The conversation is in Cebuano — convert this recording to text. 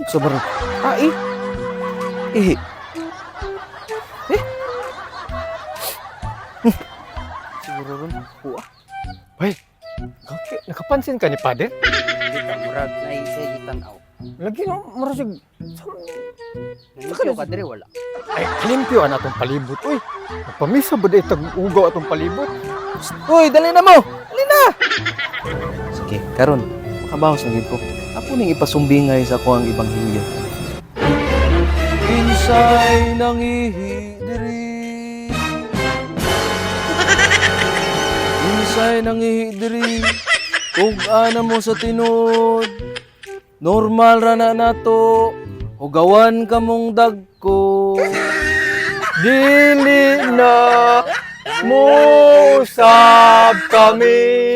Sobrang ai. Ihi. Eh. Siguro ron kuha. Bay, nakapansin ka ni Father? Hindi ka murag na isa gitan-aw. Lagi no, mura siya. Nangipyo ka dire wala. Ay, kalimpyo ang atong palibot. Uy, nagpamisa ba di tag-ugaw atong palibot? Uy, dali na mo. Dali na. Sige, karon makabawas na gid ko. Ako ning ipasumbingay sa ako ang ebanghelyo. Kinsay nangihi diri. Kinsay nangihi diri. Ug-ana mo sa tinud. Normal ra na nato. Hugawan ka mong dagko. Dili na musab kami.